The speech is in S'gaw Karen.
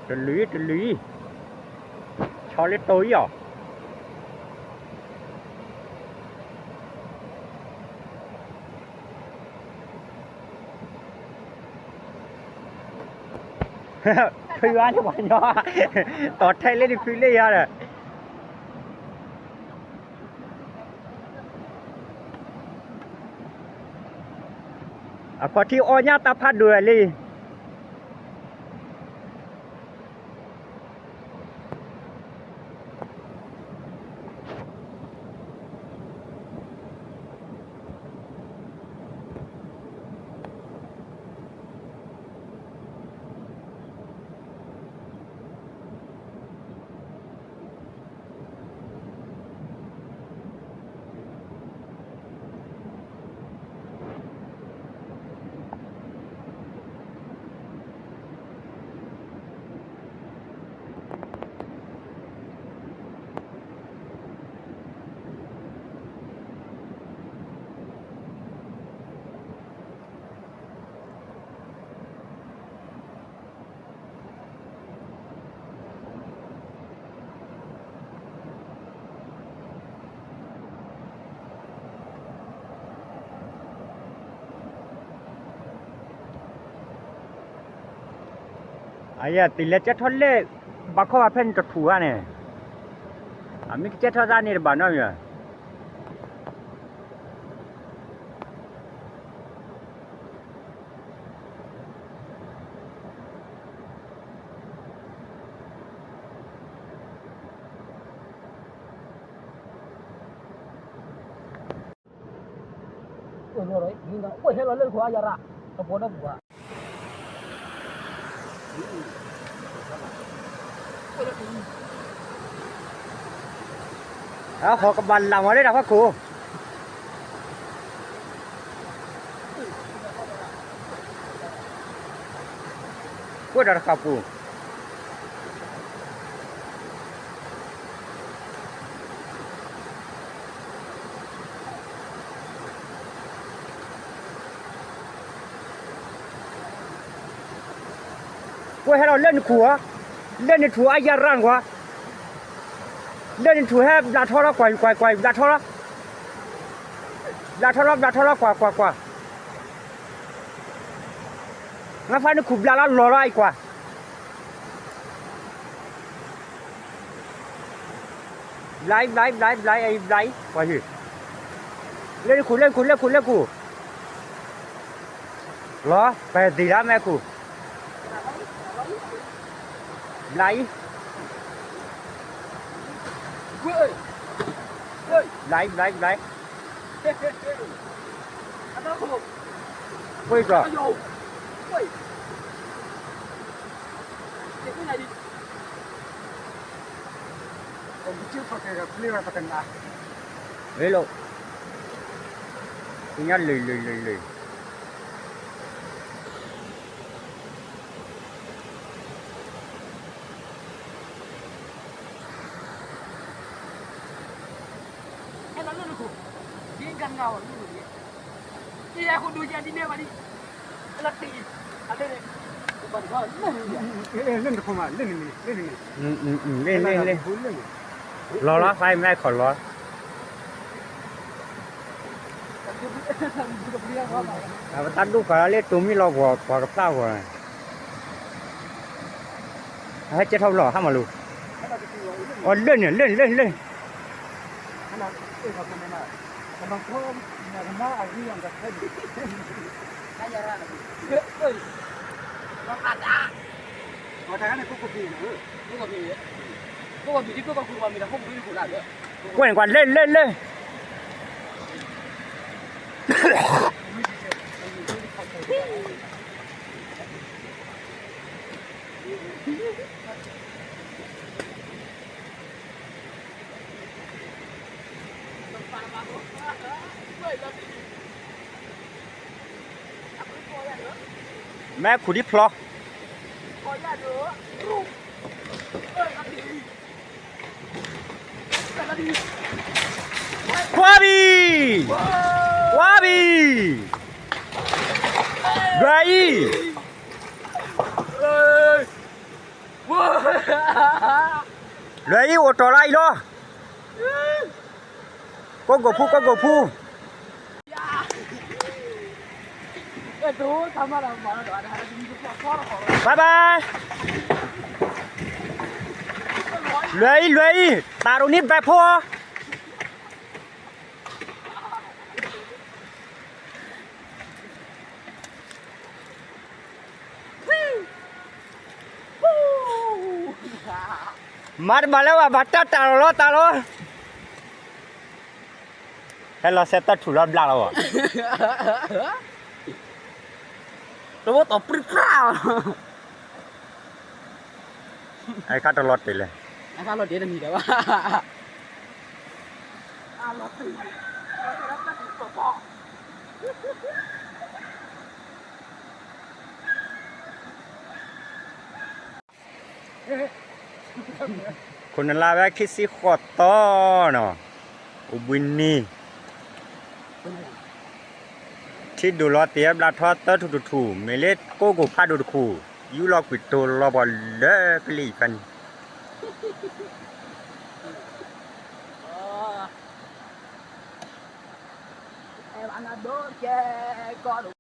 တလုၢ်တလုၢ်, ဆီလၢတိၤအံၤအီၤ, ဖုအါန့ၢ်ပှၤညီ, တီၤထဲလၢနဖုလၢယၤဒီး အခီၣ်ထံးအီၣ်ညၣ်တၢ်ဖးဒိၣ်လံ. အယဲ တံၤလဲၤကဲထီၣ်လၢ ဘၣ်ခီဘၣ်ဖဲန့ၣ်တထူၣ်ဧါန့ၣ်, အမ့ၢ်ကကဲထီၣ်သးန့ၣ်တဘၣ်နီတမံၤဧါ. ဟီၣ်ကဘၣ်လၢ်မးလၢတၢ်ဖီခိၣ်, ကွၢ်တၢ်တဃာ်ပူၤ ကွၢ်ဟဲလီၤလၢနခူၣ်ဧါ, လၢနထူၣ်အါယၤရၣ်ကွၢ်, လၢနထူၣ်ဟဲဘျးထီလီၤကွၢ်ကွၢ်ကွၢ် ဘျးထီလီၤ, ဘျးထီလီၤ ဘျးထီလီၤကွၢ်ကွၢ်ကွၢ်, ငါဖးနခူၣ်ဘျးလီၤလီၤလီၤအံၤကွၢ် ဘျးအံၤ ဘျးအံၤ ဘျးအံၤ ဘျးအံၤ ကွၢ်ဟံၣ်, လၢနခူၣ် လၢနခူၣ် လၢနခူၣ် လၢနခူၣ်, လီၤ ပသံၣ်လၢမဲာ်ခူၣ်, ဘျးအံၤ, ဘျးအံၤ ဘျးအံၤ ဘျးအံၤ, ပှ့ၤကီၢ် ဝ့ၤလိာ်, သ့ၣ်ညါလၢာ်လၢာ်လၢာ်လၢာ်, လၢနတခိၣ်မး လၢနမံၤ လၢနမံၤ လၢနမံၤ လၢနမံၤ လၢနမံၤ လၢနမံၤ လၢနမံၤ လၢနမံၤ လၢနမံၤ လၢနမံၤ လၢနမံၤ လၢနမံၤ လီၤလီၤ ဖဲမ့ၢ်ခီၣ်လီၤ ပတၢ်ဒိၣ်ဃာ်လၢတိၤမံလီၤပှၤ ပှၤကပျၢ်ဂီၤ အဟဲကဲထီၣ်ဘျီ ဟါမၢ်လူၤ အီၤလၢန့ၣ် လၢန့ၣ် လၢန့ၣ် လၢန့ၣ် ကွၢ်န့ၣ်ကွၢ် လၢ လၢ လၢ မ့ၢ်ခူၣ်ဒံဖျီ ကွၢ်ဘံၣ် ကွၢ်ဘံၣ် ဒွဲအံၤ လွဲၤအံၤအိၣ်တီၢ်လၢအံၤလီၤ. ကိးကိၢ်ဖူ ကိးကိၢ်ဖူ ဘၣ်ဘၣ်. လွဲၤအံၤ လွဲၤအံၤ တၢ်ရိၣ်နံၣ်ဘဲၣ်ဖိ မၤတဘၣ်လၢၤဘၣ် ဘၣ်တၢ်တၢ်လီၤလီၤတၢ်လီၤ. ဟဲလီၤဆဲးတၢ်ထူၣ်လီၤဘျးလီၤဘၣ်. တဝဲတီၢ်ပြံပြါလီၤ. အခါတလီၤတ့ၢ်လဲၣ်. အခါလီၤတ့ၢ်တမံၤဒီးဘၣ်. ခိၣ်နလါဝဲခံဆံဃိးသီနီၤ, အိၣ်ဘှံးနံၤ, ထံဒိၣ်လီၤတ့ၢ်ဘျးထီသၢထူၣ်တထူၣ်, မ့ၢ်လၢကိးကိၢ်ဖးဒိၣ်တခူၣ်, ယူလီၤကွံာ်တိၤလီၤပှီၢ်လၢကလံၤဖးန့ၣ် အဲၣ်ဘၣ်နၤဒိကဲကီးဒိ